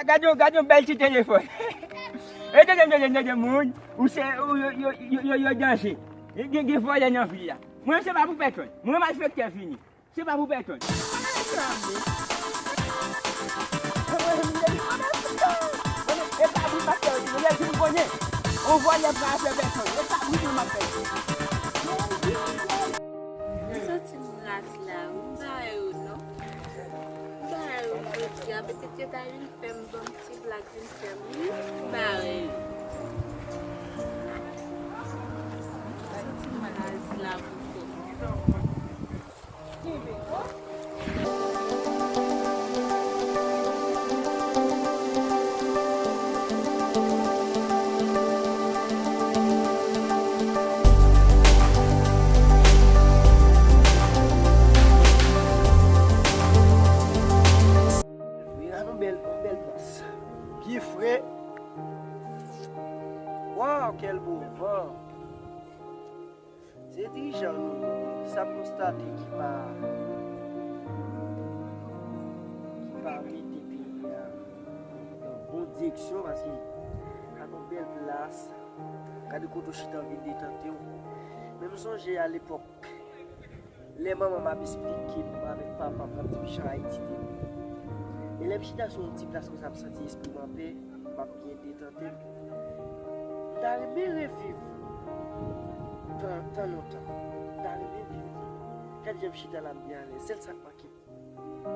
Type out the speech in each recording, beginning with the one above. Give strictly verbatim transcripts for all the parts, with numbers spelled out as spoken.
Gade yon, gade yon bèl ti telefòn. E tande, tande, tande, moun, ou se, ou, yo, yo, yo, yo, yo danje. Gen, gen vòlè nan vil la. Mwen, se pa pou pèsonn. Mwen, malfektè fini. Se pa pou pèsonn. E kabrit m ap fè yo tounen. Lè di m konnen, yon vòlè pa fè pèsonn. E kabrit mwen m ap fè yo. M santi m raz la, wi, m pa wè yo non. M pa wè yo jodi a, petèt yo ta vin fè m bon ti blag, vin fè m ri, m pa wè yo. M santi m raz la pou kò m. Wi, la nou bèl, nou bèl plas. Byen fre. Waw, quel beau vent. Se dirijan nou, sa m konstate ki pa, ki pa mete peyi a nan bon direksyon, paske gade yon bèl plas, gade kote w chita anvi detante w. Men m sonje alepòk, lè manman m ap esplike m avèk papa m, m ap di m jan Ayiti te ye. E lè m chita sou yon ti plas konsa, m santi lespri m anpè, m ap byen detante m. M ta renmen reviv tan, tan lontan. M ta renmen viv li. Gad jan m chita la, m byen alèz. Sèl sa k manke m, pa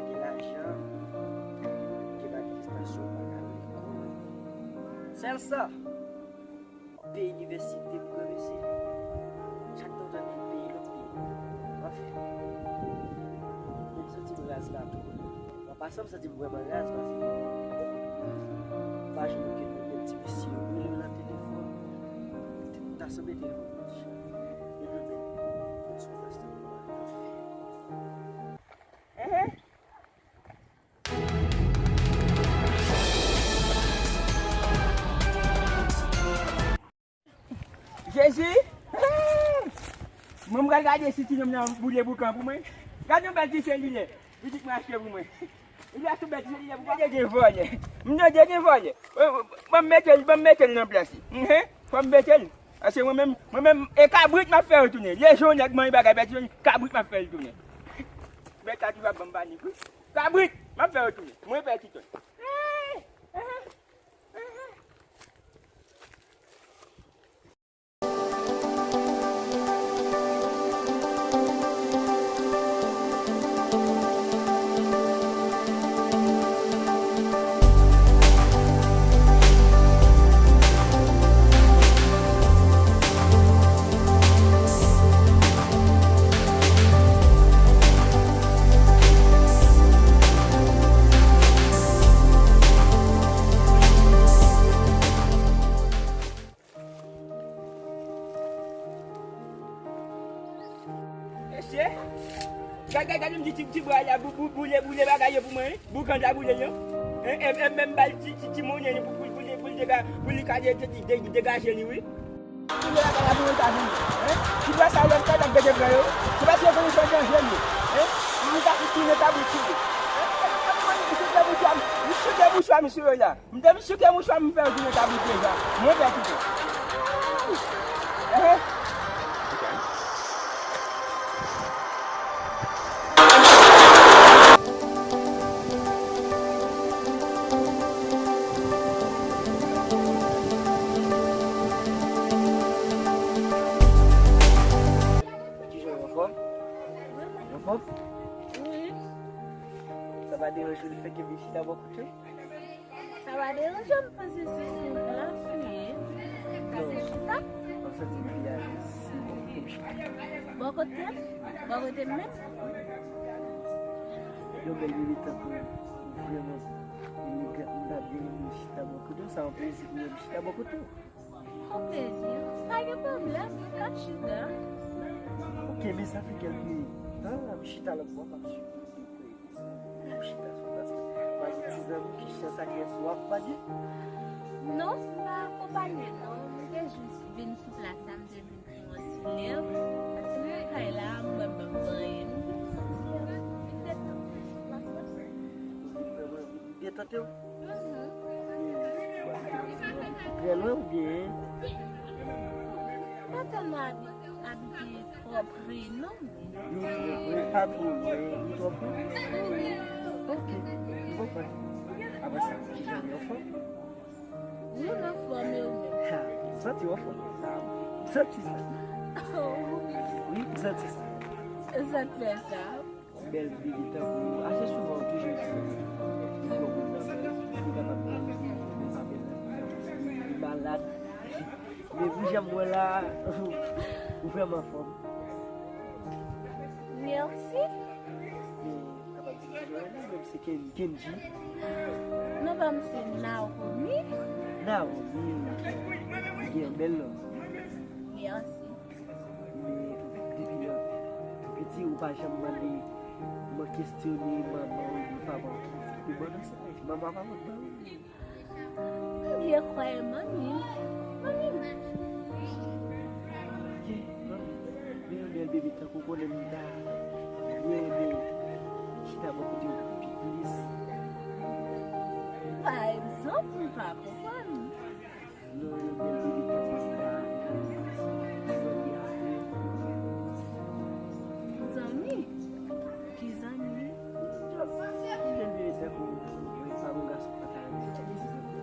gen lajan, gen manifestasyon, pa ka al lekòl. Sèl sa. Peye inivèsite pou granmesi. Chak tan w tande l peye lòt peyi. Anfen, men m santi m raz la tou. An pasan, m santi m vrèman raz paske m pa janm okenn modèl ti mesye yo rele m nan telefòn. M ta sanble telefòn mwen deja. Epi men, konn sou plas la pou mwen. Anfen. Jezi! Mwen, m pral gade si ti nonm nan boule boukan pou mwen. Gade yon bèl ti selilè. Pitit mwen achte pou mwen. Li achte yon bèl ti selilè pou mwen. Gade gen vòlè. M tande gen vòlè. Ban m mete l, ban m mete l nan plas li. Fò m mete l. Paske mwen menm, mwen menm, e kabrit m ap fè retounen. Lè jan yon nèg manje bagay pèdi, kabrit m ap fè retounen. Bèt la toujou ap ban m panik, wi. Kabrit m ap fè retounen. Mwen pè ti tòn. Mesye, gade, gade, gade yon ti, ti, ti bwa la, bou, bou, boule, boule bagay yo pou mwen, wi. Boukan ta boule, non? Hein, e, e, menm ba l ti, ti, ti monnen li pou, pou, pou, pou, pou li dega-, pou li ka de-, de-, de-, degaje li, wi. Ti bwa sa yo, lè m ta gade pran yo, se paske yo konnen se danje li, hein? Li ta fout tounen kabrit sou li. Hein? Misye te bouchwa, misye te bouchwa, misye la. M te vin chike mouchwa m fè yo tounen kabrit deja. Mwen pè kite. Ehe. Kijan w anfòm? Anfòm? Wi. Sa pa deranje w lefètke m vin chita bò kote w? Sa pa deranje m, paske se sou plas ou ye. Ka se chita. M ap santi m pi alèz si m chita. Bò kote m? Bò kote m menm? Yon bèl militan pou, pou vrèman imigran, m ta byen renmen chita bò kote w. Sa yon plezi pou mwen chita bò kote w. Yon plezi. Pa gen pwoblèm, n ap chita. Ok, men sa fè kèlke tan m chita lòt bò, m ap swiv. Ou chita sou plas la. Pa gen ti zanmi ki chans ak rès w ap pale? Non, m pa akonpaye non. M te jis vin sou plas la, m te vin pran yon ti lè. Paske nan kay la, m wè m p ap fè anyen. M vin pran yon ti lè, m vin detann sou plas la. M vin pran yon ti lè. Tande w? Trè lwen oubyen? Pa tèlman abi-, abite twò pre, non. Nou twò pre, pa twò lwen, nou twò pre. Ok, m konprann. Apre sa, kijan w ye, anfòm? Wi, m anfòm, e ou menm? Ha, m santi w anfòm. M santi sa. Wi, m santi sa. Sa k fè sa? Bèl bebe tankou ou, ase souvan ou toujou di, li twò bon nan bèl, li kapab pale, li pa bèl nan bèl, li malad. Men pou jan m wè la, ou vrèman anfòm. Mèsi. Men, ou kapab di m ki non w, menm se Ken-, Kendji. Non pa m se Naomi. Naomi, ou gen yon bèl non. Mèsi. Men depi lè w tou piti, ou pa janm mande mwen kestyone manman w oubyen papa w ki, ki te ban w nan sèmèch. Manman w pa konn ba w li. M byen kwè manmi. Manmi m. Ok, manmi. Men yon bèl bebe tankou w konnen m ta byen renmen chita bò kote w pi plis. Pa egzanp, m pa konprann. Non, yon bèl bebe tankou sa, ki zanmi avè w? Zanmi? Ki zanmi? Yon bèl bebe tankou mwen, pa gon gason pa ta renmen ti zanmi.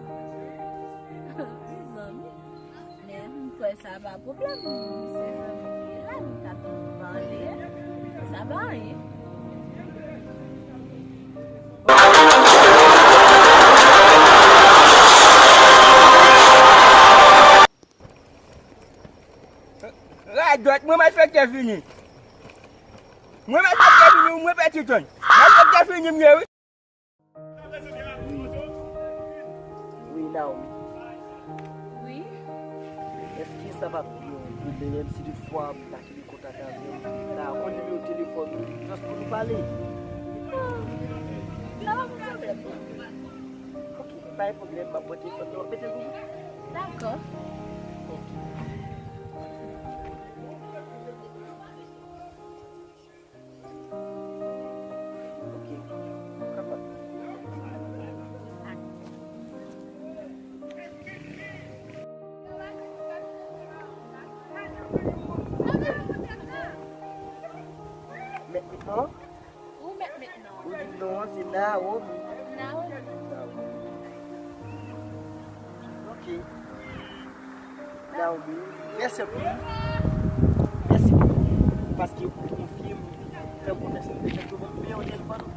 Zanmi? Men m kwè sa pa pwoblèm. Se zanmi m ye la, m ka tann pale. Sa pa anyen. Radòt, mwen malfektè fini. Mwen malfektè fini, mwen pè ti tonn. Malfektè fini m ye, wi. Wi. Wi, Naomi. Wi. Èske sa p ap yon pwoblèm si toutfwa m ta kenbe kontak avè w? La, ou konn nimewo telefòn ou, jis pou nou pale. Sa pa pwoblèm. Ok, pa gen pwoblèm, m ap pran telefòn nan, w ap mete l pou mwen? Dakò. Ok. Ok, ou kapab. Mèt, mèt non an? Ou mèt, mèt non an. Ou di non an se Naomi. Naomi. Naomi. Ok. Naomi, mèsi anpil. Mèsi pou, paske ou konfye m tankou mèsi. Mèsi pou mwen, nimewo telefòn ou.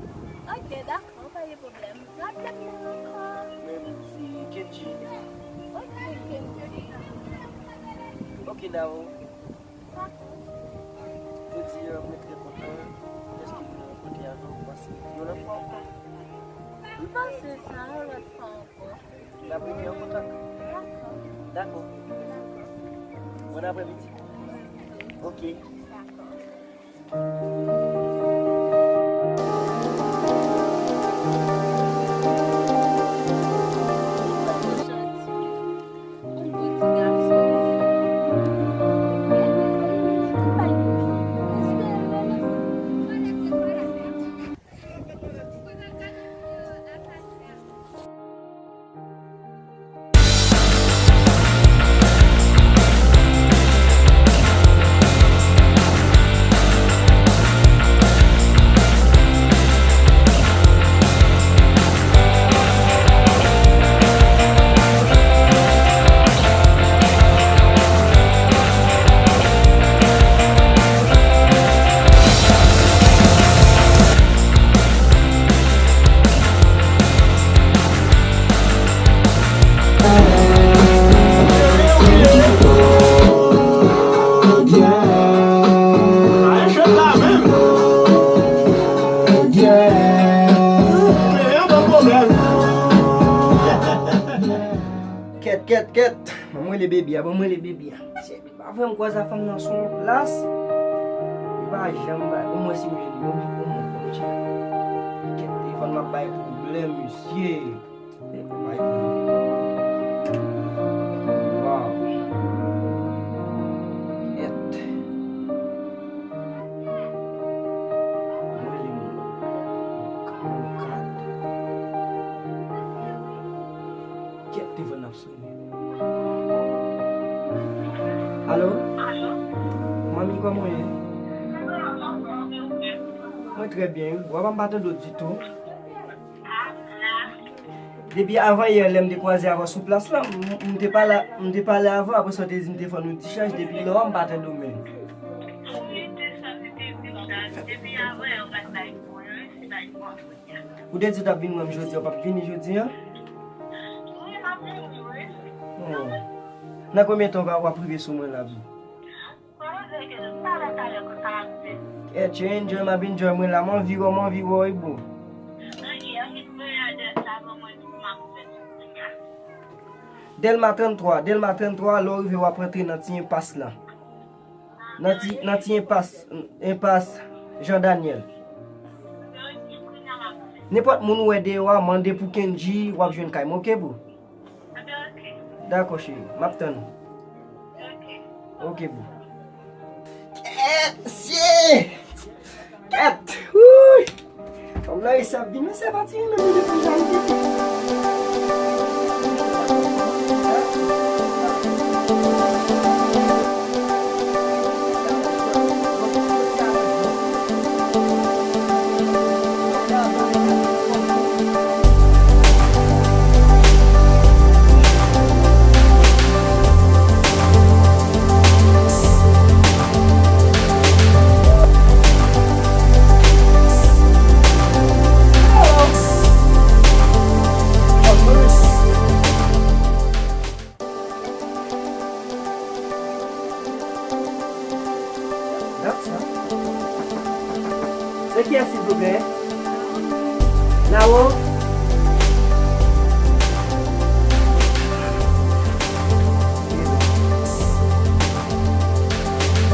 Ok, dakò, pa gen pwoblèm. Rapele m ankò. Men m se Kendji. Ok, Kendji. Ok, Nao. Dakò. Jodi a, mwen trè kontan dèske mwen rankontre avè w, paske yon lòt fwa ankò. M panse sa, yon lòt fwa ankò. N ap rete an kontak. Dakò. Dakò. Dakò. Bon aprèmidi. Ok. Dakò. Kèt, kèt, kèt. Ban mwen rele baby a, ban mwen rele baby a. Avè m kwè sa fanm nan sou yon plas. Li pa janm bay. Omwen si m jwenn yon, yon moun konn tchè. Kèt, telefòn nan ap bay pwoblèm, mesye. Telefòn bay pwoblèm. Waw. Kèt. Mwen li moun. Moun kat. Alo? Manmi, kòman w ye? Mwen trè byen, wi. W ap m pa tande w ditou. Depi avan yè, lè m te kwaze avè w sou plas la, m, m te pale, m te pale avè w, apre sa w te di m te fè w yon ti chaj, depi lò a m pa tande w menm. Ou te di w t ap vin wè m jodi a, w p ap vini jodi a? Oh. Nan konbyen tan w ap rive sou mwen la, boo? Kèt, enjoy, m ap enjoy mwen la, m anvi wè w, m anvi wè w, wi, boo. Dèlma tranntwa, Dèlma tranntwa, lè w rive w ap rantre nan ti enpas la. Nan ti, nan ti enpas, enpas Jean Daniel. Nenpòt moun ou wè deyò a, mande pou Kendji, w ap jwenn kay mwen, oke, boo? Dakò, cheri. M ap tann ou. Ok, boo. Kèt, mesye! Kèt! Wouy! Fanm nan resi ap vin, mesye, pati vin nan mwen depi jan li te. Dat sa. Se kiyès, silvouplè? Nawo?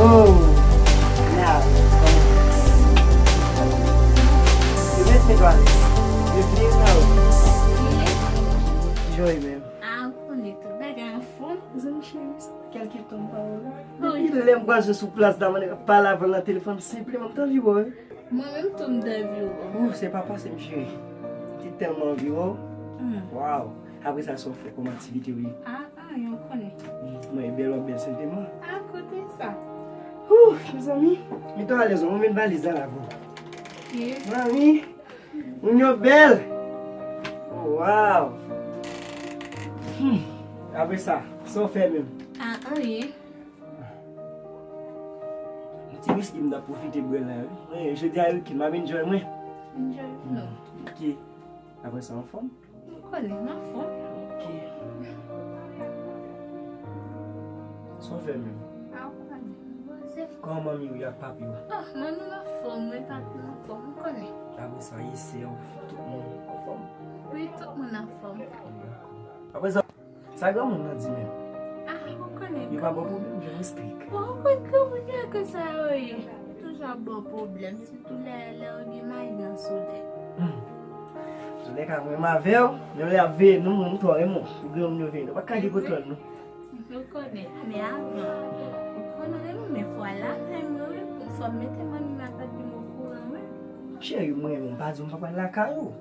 Oh, Nawo, kòman? Yo mèt met w alèz. Yo vle Nawo. Kijan w ye menm? Ah, ou konnen tout bagay anfòm, zanmi cheri. Kèlke tan m pa wè w. Wi. Depi lè m kwaze w sou plas la, mwen ap pale avè w nan telefòn, senpleman m t anvi wè w. Mwen menm tou m t anvi wè w. Ou, se pa pase m cheri. M te tèlman anvi wè w. Hmm. Waw. Apre sa, sa w fè kòm aktivite w ye? Ah, ah, ou konnen. Hmm, mwen bèl, w ap bèl senpleman. Ah, kote sa? Ouh, mezanmi. Mete w alèz, mwen met valiz la la pou ou. Ok. Mezanmi. Moun yo bèl. Oh, waw. Hmm. Apre sa, sa w fè menm? Ah, anyen. Yon ti wiski m t ap pwofite bwè la, wi. Wi, jodi a weekend, m ap enjoy mwen. Enjoy, non. Ok. Apre sa, anfòm? M konnen, m anfòm. Ok. Sa w fè menm? Ah, ou konnen, m poze. Kòman manmi w ak papi w? Ah, manmi m anfòm, wi, papi m anfòm, ou konnen. Apre sa, e sè w, tout moun anfòm? Wi, tout moun anfòm. Dakò. Apre sa, sa granmoun nan di menm? Ah, ou konnen. Yo pa ba w pwoblèm, jan yo strik. Bon, ou konn granmoun yo, ke sa yo ye. Yo toujou ap ba w pwoblèm. Tou lè, lè yo gen mayi nan solèy. Hmm. Antouka, mwen menm avè w, menm lè y ap veye nou, mwen, m twò renmen w. Pou granmoun yo veye nou. Pa ka gen kontwòl nou. Ou konnen, men avan, ou konnen, renmen fwa lakay mwen, wi. Fò m mete manmi m ak papi m okouran, wi. Cheri, mwen menm, m pa di w m pa pral lakay ou.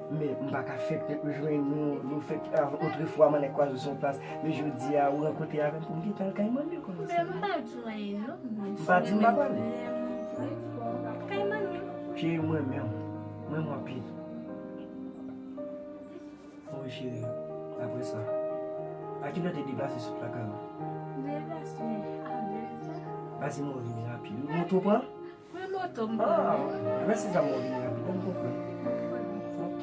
Men m pa ka fèk jwenn nou, nou fèk, ah, otrefwa mwen nèk kwaze w sou yon plas, men jodi a ou rankontre avè m pou m gentan al kay manmi w kòmanse. Men m pa di w anyen non, mwen. M pa di m pa prale. Vrèman, vrè fò. Kay manmi w. Cheri, mwen menm, mwen renmen w anpil. Wi, cheri, apre sa. A kilè w te deplase sou lakay ou? Deplase a dezè. Pase mwen vini rapid. Ou moto pran? Wi, moto m pran. Ah, mèsi sa mwen vini rapid. M konprann. Ok.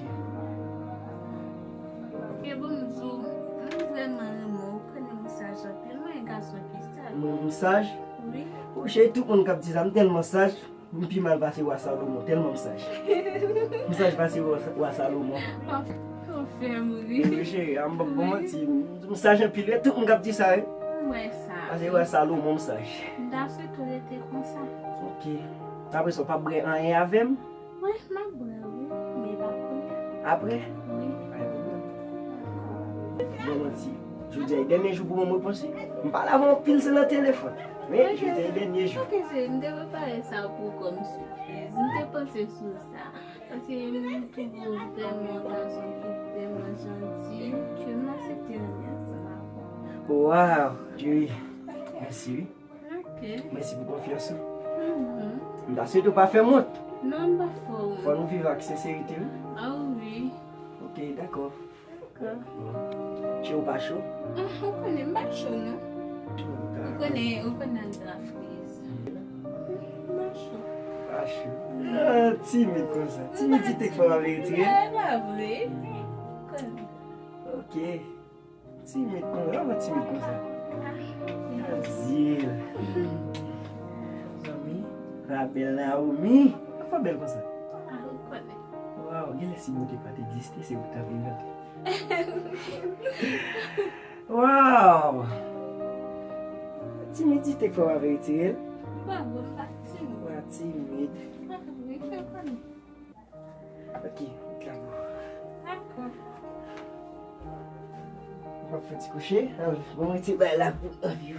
Ok, bon, m di w, mwen vrèman renmen w, ou konnen m saj anpil, mwen gason ki saj. Mwen, m saj? Wi. O, cheri, tout moun k ap di sa, m tèlman saj. M pi mal pase wa Salomon, tèlman m saj. M saj pase wa, wa Salomon. Ou fè m ri. Wi, cheri, a m p ap ba w manti. M saj anpil, wi, tout moun k ap di sa, wi. M wè sa. Pase wa Salomon, m saj. M ta swete w rete konsa. Ok. Apre sa, w p ap bwè anyen avè m? Wi, m ap bwè, wi. Men pa kounye a. Apre? Wi. Pa gen pwoblèm. Bon, manti. Jodi a e dènye jou pou mwen repanse. M pale avè w anpil, se nan telefòn. Men jodi a e dènye jou. Ok, cheri, m te prepare sa pou ou kòm sipriz. M te panse sou sa. Paske m twouve w vrèman yon gason ki vrèman janti, ke m aksepte rann li ansanm avè w. Waw, cheri. Mèsi, wi. Ok. Mèsi pou konfyans ou. Mhm. M ta swete w pa fè m wont. Non, m pa fè w wont. Fò nou viv ak senserite, wi. Ah wi. Ok, dakò. Dakò. Bon. Cho ou pa cho? Ah, ou konnen m pa cho, non. Ou konnen, ou konnen ann dan friz. M pa cho. Pa cho. Ah, timid konsa. Timidite k fè w ap retire. E pa vre. Ou konnen. Ok. Timid konsa, ou timid konsa. Adye. Zanmi, la bèl Naomi. Ou pa bèl konsa. Ah, ou konnen. Waw, genlè si Bondye pa t egziste, se ou k t ap envante. Waw! Timidite k fè w ap retire l. Pa bon, pa timid. Ou pa timid. Ah, wi, ou konnen. Ok, dakò. Dakò. Ou p ap fè ti kouche? Ann, bon, mwen ti bay la pou anvi w.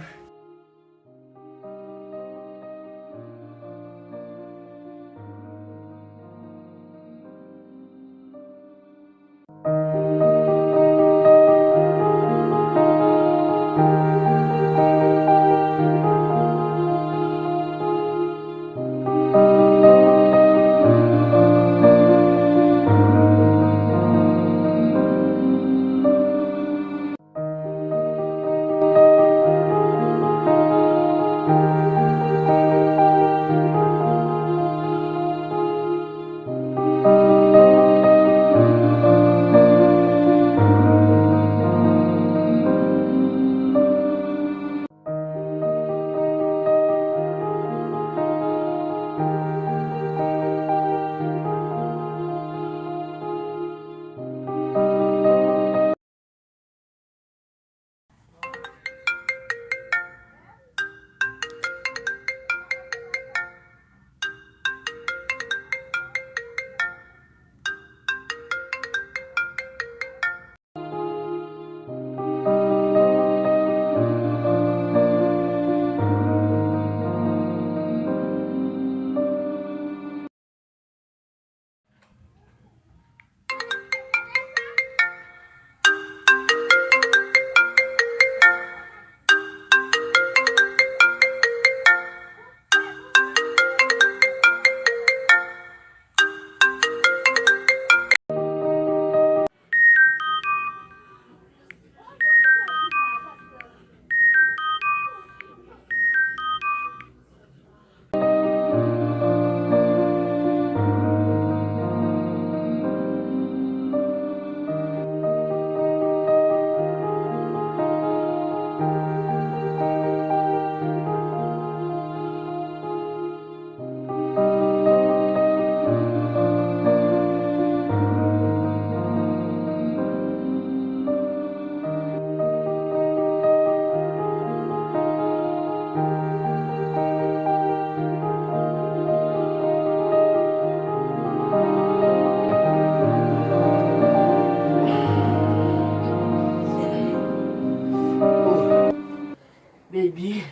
Baby,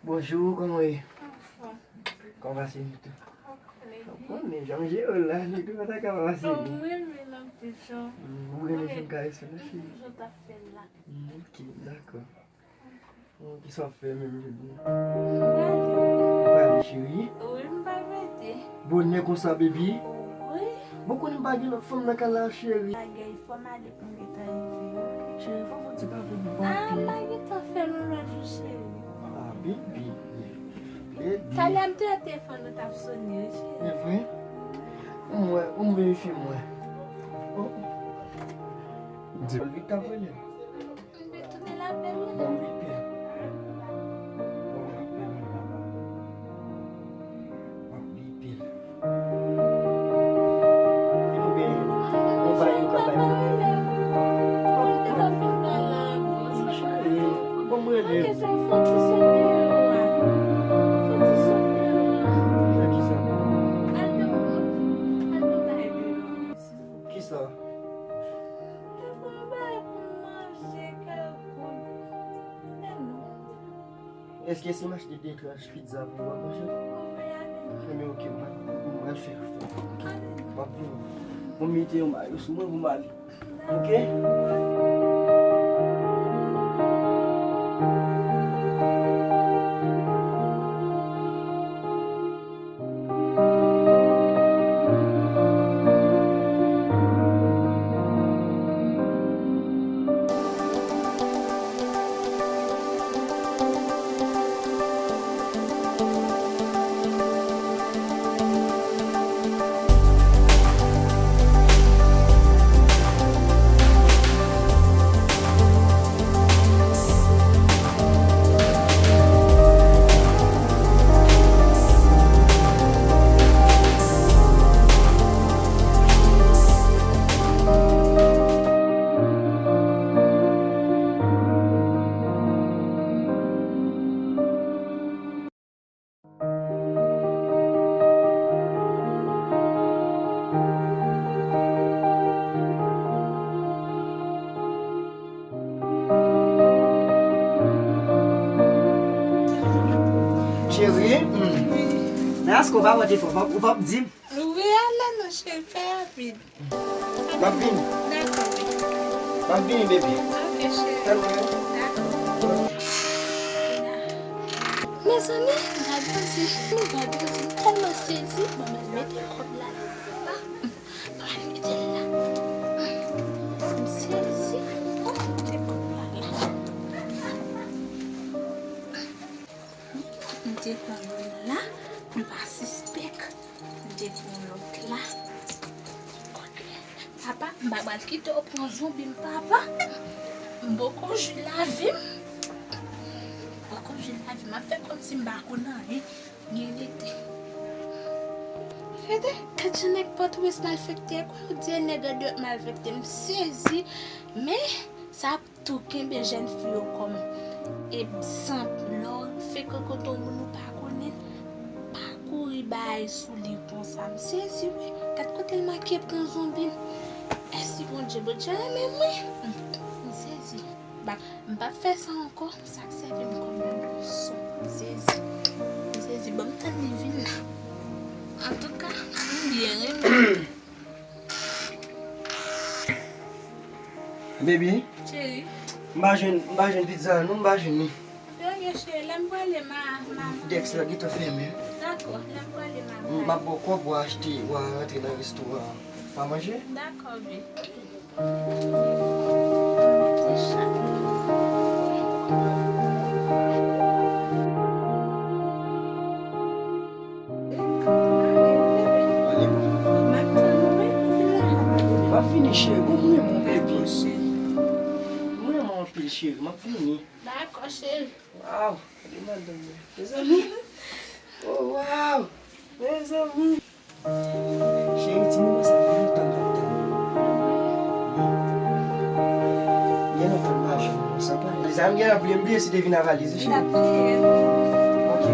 bonjou, kòman w ye? Anfòm. Kòman pase Nitou? Ou konnen. Ou konnen, jan m jere w la, Nitou pa ta ka pa pase byen. Mwen renmen l anpil, Jan. Mm, ou renmen jan m karese w la, cheri? Jan w t ap fè l la. Mm, ok, dakò. Bon, kisa w ap fè menm jodi a? M prale. Ou prale, cheri? Wi, m pa rete. Bonè konsa, baby? Wi. Bon, konnen m pa gen lòt fanm nan kay la, cheri. Bagay, fò m ale pou m gentan rive, ok? Cheri, fò m di pa fè m pati. Ah, m pa gentan fè l yon lòt jou, cheri. Ah, baby. Baby. Talè m te wè telefòn ou t ap sone, wi, cheri. E vre? M wè, m verifye, m wè. Oh. Di. Vit ap rele. Mwen tounen lapèl la. Bon, bipe. Bon, bipe, mwen papa. Bon, bipe. Fin oubyen, mwen pa yo ka bay mwen. Mwen te ka fin bay la, bon, sa pa. Cheri, bon, mwen rele. Ok, sa fò ti sot deyò a. Fò ti sot deyò a. Fè kisa? Al nan, al nan bay deyò. Kisa? Te pou m bay pou m manje kèlkonk. Èske si m achte de tranch pizza pou w, w ap manje? Ebyen, ok, m pral, m pral fè, fè. M ap vini. Bon, mete yon mayo sou mwen pou m ale. Ok? Cheri, hmm. Men èske w pa pote fò, w p ap, w p ap di m? Wi, ale non, cheri, fè rapid. M ap vini. Dakò, wi. M ap vini, baby. Ok, cheri. Dakò. Mezanmi, gad Rosie, gad Rosie, m tèlman sezi, bon, mwen mete kòb la. Pral mete l la. M sezi. Oh, mete kòb la la. M te pran youn la, pou l pa sispèk. M te pran lòt la. Papa, m pa pral kite w pran zonbi m, papa. M poko jwi lavi m. M poko jwi lavi m. M ap fè kòmsi m pa konn anyen. Gen rete. Rete, gad jan nèg Pòtoprens malfektè, kwè ou di nèg andeyò malfektè, m sezi, men sa ap tou kenbe jèn fi yo kòm egzanp, lè w frekante yon moun ou pa konnen, pa kouri bay sou li konsa, m sezi wi, gad kote l make pran zonbi m, mèsi Bondye, Bondye renmen mwen, m sezi. M p ap fè sa ankò, sa k sèvi m kòm yon leson. M sezi. M sezi. Ban m tann li vin la. Antouka, m byen renmen. Baby. Cheri. M pa jwenn, m pa jwenn pizza non, m pa jwenn li. Yo, yo, cheri, lè m prale ma, ma, ma. Dex la gentan fèmen. Dakò, lè m prale ma. M ap ba w kòb, w a achte, w a rantre nan restoran, w a manje. Dakò, baby. M ap vini, cheri. Bon, m renmen w, baby. M renmen w anpil, cheri. M ap vini. Dakò, cheri. Waw, gade madanm mwen. Mezanmi. Oh, waw. Mezanmi. Cheri, ti moman sa, gen lontan m t ap tann. Gen lontan m pa jwenn yon sanpay. Mezanmi, gen ap bliye m bliye si te vin a valiz, wi, cheri. Ok.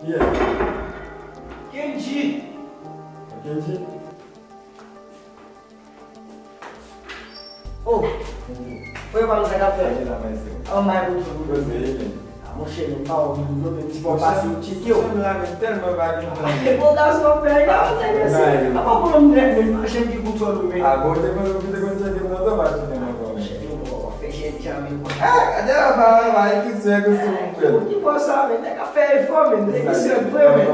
Kiyès? Kendji! Kendji? Oh! Frè pa m, sa k ap fèt? Anmay pou tou. Koze, men. Ah, monchè, men m pa wè w menm non, men ti fò pase ou tcheke w. Monchè, m la, men tèlman pa gen tan. E bon gason fè, y ap enterese. Apa bon m nèt, men m pa janm gen kontwòl ou, men. Ah, bon, ou te konn, ou te konn tcheke m nan tan, pa tcheke m ankò, men. Chèf, ou poko fè jèn jan, men. Ah, gade la, pa la, pa, e ki sè, ki sè, mon frè. Ou ki bò sa, men, nèg ap fè efò, men, nèg ki sè vre, men.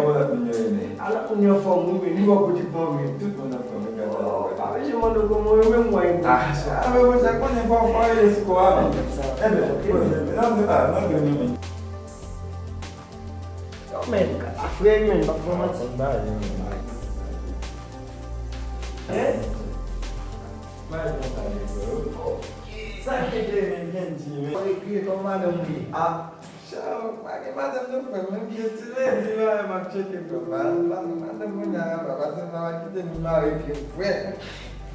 Ala moun yo anfòm, wi, men, li bò kote bon, men. Tout moun anfòm, men, gade la. Oh, pa bezwen mande w kòman w ye, men mwen, ah, ah, men, monchè, konnen fò, fò, e sou kò a, men. Sa. Enben, poze, men, nan, nan, nan, nan, men. Yo, men, kaka frè, men, m p ap fè w manti. Konn bagay, men. Hein? Bagay konsa, men, frè. Sa k te vle, men, Kendji, men. Ou te kriye kòm madanm ou ye. Ah, chao, pa gen madanm non, frè, men, byen ti ledi, la, m ap tcheke, frè. Pa, pa, madanm mwen la, pa, pa, pa kite m mare pye m, frè.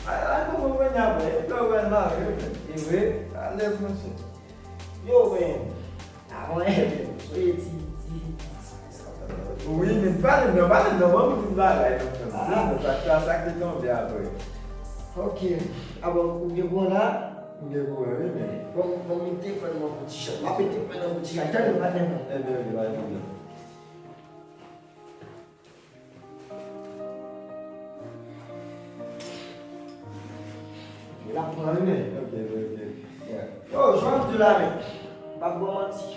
Ala kòman mwen la, frè, e frè, w pral mare, men. E vre? Alèz, monchè. Yo, men. Avan, sou ye ti, ti. Wi, men pale m non, pale m non, ban m yon ti bagay non, frè m. Di m non, sa, sa, sa k te tonbe apre. Ok. Ah bon, ou gen pou la? M gen pou wi, men. Bon, bon, mete fè nan yon ti chan. M ap mete fè nan yon ti chan. Tann, pa tann. Enben, wi, pa gen pwoblèm. L ap pran, wi, men. Ok, ok, ok. Yo, jan m di la, men. M p ap ba w manti.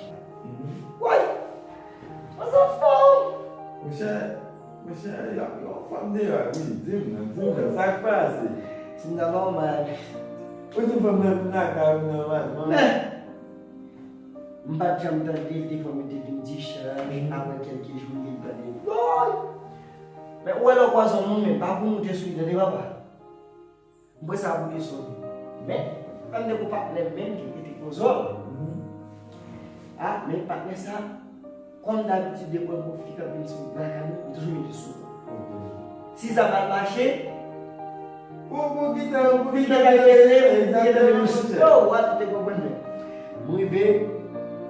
Mhm. Woy! Mwen se fanm! Monchè, monchè, y ap yon fanm deyò, wi. Di m non, di m non. Sa k pase? Ti m nan nòmal. Ou di fanm nan vin lakay ou nòmalman? Men! M pa t janm tande l te fè mete vin di chay, apre kèlke jou, m vin tande l. Woy! Men ou wè lè w kwaze yon moun, men pa pou moute sou li, tande papa. M pran sa pou leson tou. Men, ann de pou patnè m menm ki rete kozòl. Ah, men patnè sa, kòm dabitid, depi w wè m pran fi k ap vin sou lakay mwen, m toujou mete sou. Si sa mal mache, Ou, ou kite, ou kite, kite, kite, kite, kite, kite. Yo, w ap te konprann mwen. M rive,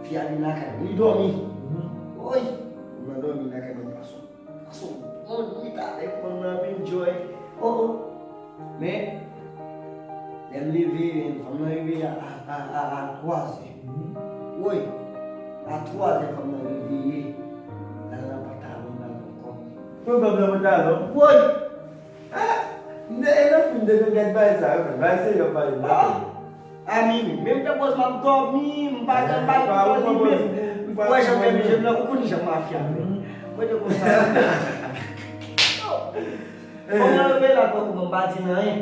fi a vin lakay mwen. Li dòmi. Mhm. Woy, m nan dòmi lakay mwen, gason. Gason, bon nwit avèk mwen, m nan vin enjoy. Oh, oh. Men, lè m leve, fanm nan reveye a, a, a, a, a twa zè. Woy, a twa zè fanm nan reveye. Lè nan pantalon, nan kòb. Pran kòb nan pantalon? Woy! Ah! M te, e nan fim m te konn gade bagay sa yo, men bagay serye w ap pale m la. Ah, Mimi, menm fè pòz m ap dòmi, m pa gen, m pa gen pòz li menm. Ou wè jan m fèmen je m nan, ou konn jan mafya ye. Mwen te konsa. Kòman yo veye la tankou m pa di n anyen?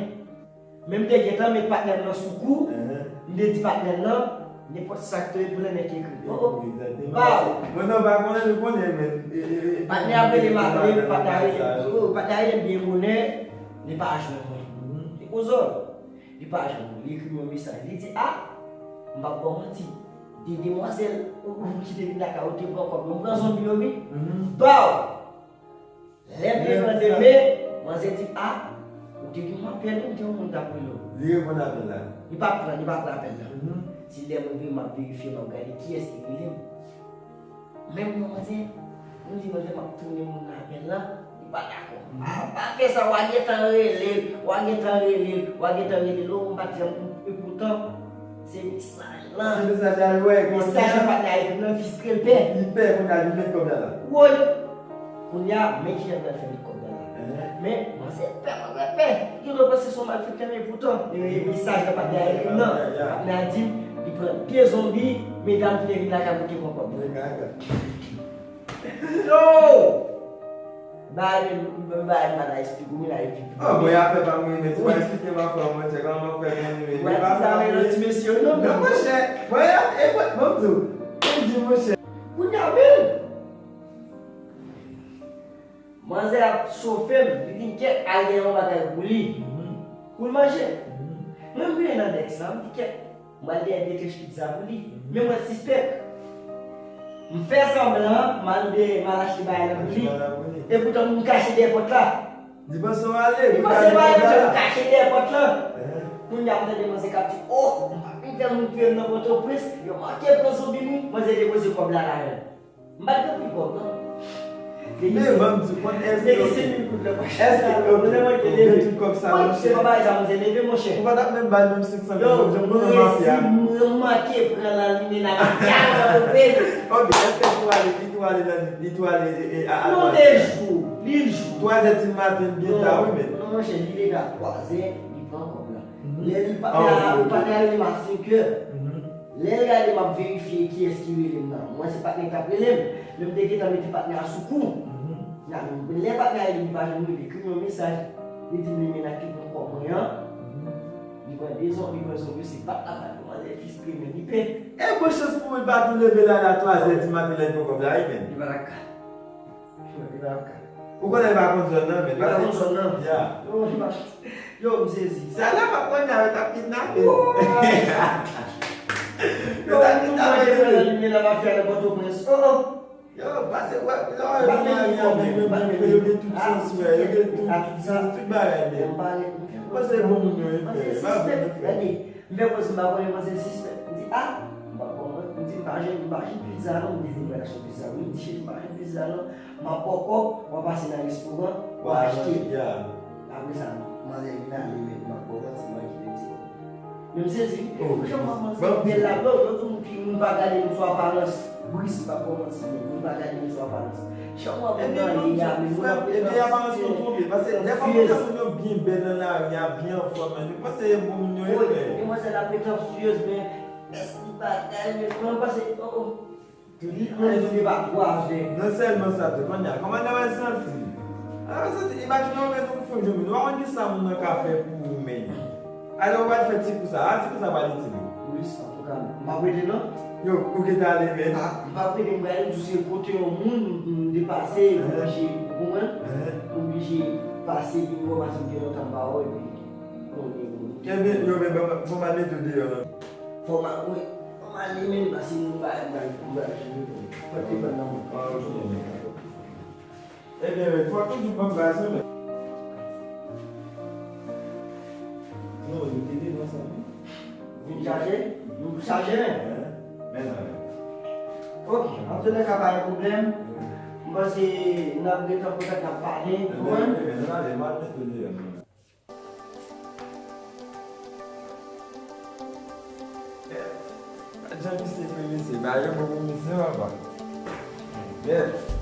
Men m te gentan met patnè m nan sou kou, m te di patnè m nan, nenpòt sa k te pou nèg ekri. Oh, oh. Baw! Mwen non, pa konnen, nou konnen, men. Patnè ap rele m, ap rele m, patnè a rele m, oh, patnè a rele m byen bonè, li pa jwenn mwen. Se kozòl. Li pa jwenn mwen. Li ekri m yon mesaj. Li di, ah, m p ap ba w manti. De demwazèl ou, ou ki te vin lakay ou te pran kòb yo. M pran zonbi yo, wi. Baw! Lè m te pran demen, manzè di, ah, ou te gen yon apèl, ou te yon moun t ap rele w. Li reponn apèl la. Li pa pran, li pa pran apèl la. Se lè mwen vin, m ap verifye, m ap gade kiyès ki rele m. Menm non, manzè, m di manzè m ap tounen moun nan apèl la, li pa dakò. Ah, pa fè sa, w a gentan rele l, w a gentan rele l, w a gentan rele l, oh, m pa t janm, epoutan, se mesaj lan. Se mesaj la, wi. Mesaj lan pa t la epi nan fistre l pè. Li pè, kounye a li met kòb la la. Woy! Kounye a, men kijan l pral fè met kòb la la. Men, manzè pè, manzè pè. Gen dwa panse se yon malfektè, men epoutan, e, mesaj la pa t la epi nan. Patnè a di m, li pran de zonbi, medam ki te vin lakay pou te pran kòb. Yo! Bagay menm, bagay m pa ta eksplike w, men la epi. Oh, mwen afè pa mwen, men si w pa eksplike m afè w, mwen, se kòman mwen fè konnen, men. Mwen di sa, men nan ti mesye yo, non, non, monchè, mwen, e, mwen, mwen di w, mwen di, monchè. Kounye a, men, manzè ap chofe m, li di m kèt al gen yon bagay pou li. Pou l manje. Mwen, m vire nan dèks la, m di kèt. M al dèyè de tranch pizza pou li. Men mwen sispèk. M fè sanblan, m al de, m al achte bagay la pou li. Epoutan, m kache dèyè pòt la. Li panse w ale, li panse m ale, m kache dèyè pòt la. Kounye a, m tande manzè k ap di, oh, m pa vin fè moun touye m nan Pòtoprens, yo manke pran zonbi m wi. Manzè depoze kòb la ladan l. M pa t gen anpil kòb, non. Men ban m di w, konn èske, èske, ok, gen tout kòb sa, monchè. Se pa bagay sa, monchè, leve, monchè. Ou pa t ap menm ba l menm senk san mil goud, jan m konnen mafya. Yo, m resi, m manke pran la, li mennen mafya, mwen, ok. Ok, èske li tou ale, li tou ale nan, li tou ale, e, e, a, a twazè? Non, de jou, li jou. Twazè di maten, byen ta, wi, men. Non, monchè, li leve a twazè, li pran kòb la. Lè li pa, patnè a rele m a senkè. Lè l gade m ap verifye kiyès ki rele m nan. M wè se patnè k t ap rele m. Men m te gentan mete patnè a sou kou. Lè patnè a rele m, li pa janm rele, li ekri m yon mesaj. Li di m li menm ki pran kòb mwen an. Li pran de zon, li pran zon, se bat la bat manzè fistre men li pè. E bon chans pou ou, li pa tou leve la, la twazè di maten lè li pran kòb la, wi, men. Li pa t ap ka. Li pa t ap ka. Ou konnen li pa konn zòn nan, men. Li pa konn zòn nan. Ya. Yo, m sezi. Sa la, m ap konnen yo t ap kidnape. Yo t ap kidnape li. Yo, manje pran nan limyè nan mafya nan Pòtoprens. Oh, oh. Yo, pase, wè, lè w wè moun nan, yo gen tout sans, wè, yo gen tout sans, tout bagay, men. Pase bon moun yo, yo fè, pa bon yo fè. M fè pòz m pa konnen manzè sispèk. M di, ah, m pa konprann. M di, m pa jwenn, m pa jwenn pizza non. M di, m pral achte pizza wi. M di, cheri, m pa jwenn pizza non. M ap ba w kòb, w a pase nan restoran, w a achte. Apre sa, manzè vin ale, men m ap ba w manti, m ap kite ti kòb. Men m sezi, jan m ap manti, bèl la, bro, yo di moun ki, moun pa gade moun sou aparans. Bris, m pa ba w manti, men moun pa gade moun sou aparans. Jan w ap nan li a, men moun ap. Ebyen, aparans nou twonpe, paske dèfwa moun yo byen bèl nan lari a, byen anfòm, men nou panse e bon moun yo ye, frè. Demwazèl la pretansyez, men èske li pa gade, men mwen panse, oh, oh. Li anvi pa twazè. Non sèlman sa tou, kounye a, kòman nèg wè santi? Nèg wè santi, imajine w, men nou fè yon jòb, nou pa konn kisa moun nan ka fè pou ou, men. Alò, ou pral fè ti kou sa, a, ti kou sa pral itil ou. Wi, antouka, m pa prete non. Yo, ou gentan ale, men. Ah, m pa prete, m prale, m di w se kote yon moun, m te pase, m oblije, ou konprann? M oblije pase, vin bò, paske m gen lontan m pa wè w, epi, konnen, konnen. Ebyen, yo, men, bon, bon, m al mete w deyò, non. Fò m al, wi, fò m ale, men, paske m ba, m ba, m ba, fò te ban nan mwen. Ah, ok. Ebyen, men, fò toujou ban gaz, wi, men. Non, yo te devan sa, wi. Vin chaje? Vin chaje, men. Men, men, men. Ok, antoulèka, pa gen pwoblèm. Panse n ap ret an kontak, n ap pale, ou konprann? Ebyen, ebyen, nou ale, m al mete w deyò, non. Gad jan misye fè mesye, ba yo bon pou misye, papa. Mèt.